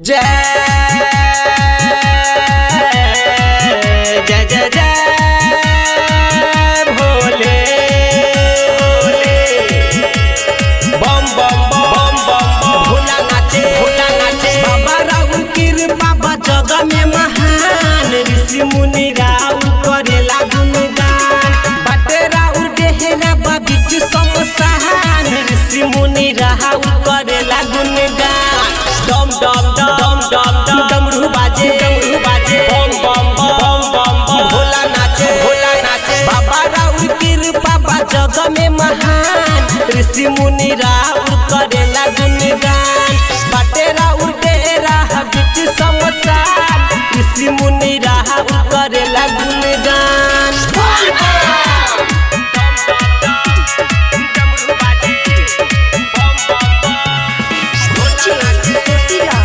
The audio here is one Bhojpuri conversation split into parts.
जय जय जय जय भोले बम बम बम बम भोला नाचे भोला नाचे। बाबा राहुल कृपा बा जग में महान, ऋषि मुनि राउर करेला गुणगान। बाटे राउर देहरा बा बीच शमशान, ऋषि मुनि राउर करेला गुणगान। डम डम डम डम डम डमरू बाजे डमरू बाजे, बम बम बम बम भोला नाचे भोला नाचे। बाबा राउर कृपा बा जग में महान, ऋषि मुनि राउर करेला गुणगान। बाटे राउर डेरा बीच शमशान, ऋषि मुनि राउर करेला गुणगान।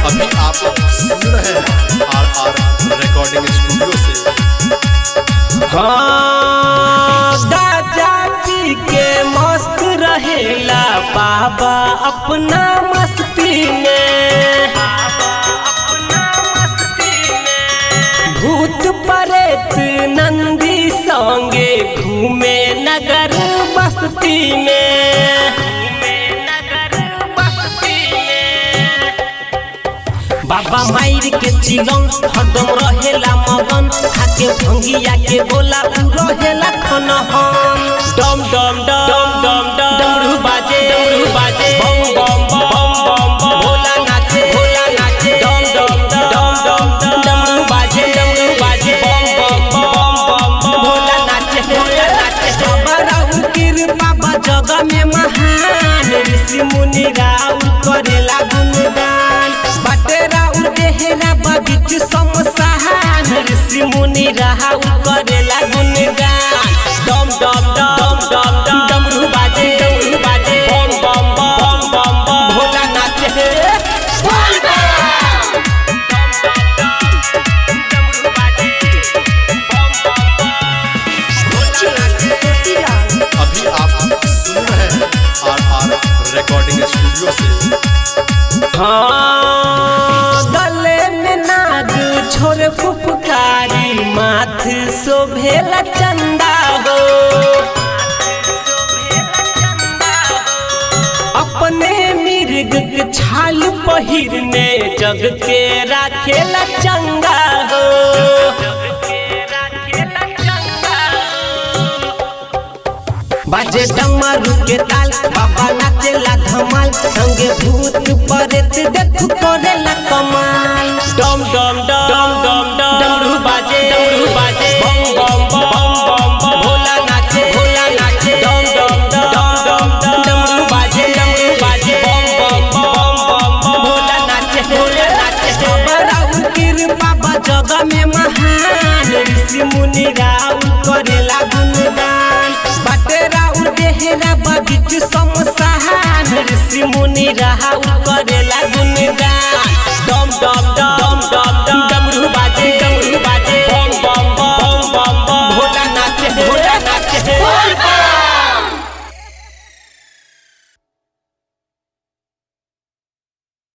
अभी आप सुन रहे हैं आर आर रिकॉर्डिंग स्टूडियो से। हाँ, गाजा पी के मस्त रहेला बाबा अपना मस्ती में। भूत प्रेत नंदी संगे घूमे नगर बस्ती में। बाबा माइर के चिलम हरदम रहेला मगन, खाके भंगिया के बोला उ रहेला खनहन। डम डम डम डम डम डमरू बाजे डमरू बाजे, बम बम बम बम भोला नाचे भोला नाचे। डम डम डम डम डमरू बाजे डमरू बाजे, बम बम बम बम भोला नाचे भोला नाचे। बाबा राउर कृपा बा जग में महान, ऋषि मुनि राउर करेला गुणगान। बाटे राउर देहरा बा बीच शमशान, ऋषि मुनि राउर करेला गुणगान। डम डम डम डम डम डमरू बाजे डमरू बाजे, बम बम बम बम भोला नाचे। अभी आप सुन रहे हैं आर आर रिकॉर्डिंग स्टूडियो से। हाँ, गले में नाग छोड़ फुफकारी, माथ शोभेला चंदा हो। अपने मिर्ग के छाल पहिरने जग के राखेला चंगा हो। बाजे डमरू के ताल बाबा नाचेला धमाल, संगे भूत प्रेत देखू करेला कमाल। डम डम डम डम डम डमरू बाजे डमरू बाजे, बम बम बम बम भोला नाचे भोला नाचे। डम डम डम डम डमरू बाजे डमरू बाजे, बम बम बम बम भोला नाचे भोला नाचे। बाबा राउर कृपा बा जग में महान, ऋषि मुनि राउर करेला गुणगान। बाटे राउर देहरा बा बीच शमशान, ऋषि मुनि राउर करेला गुणगान।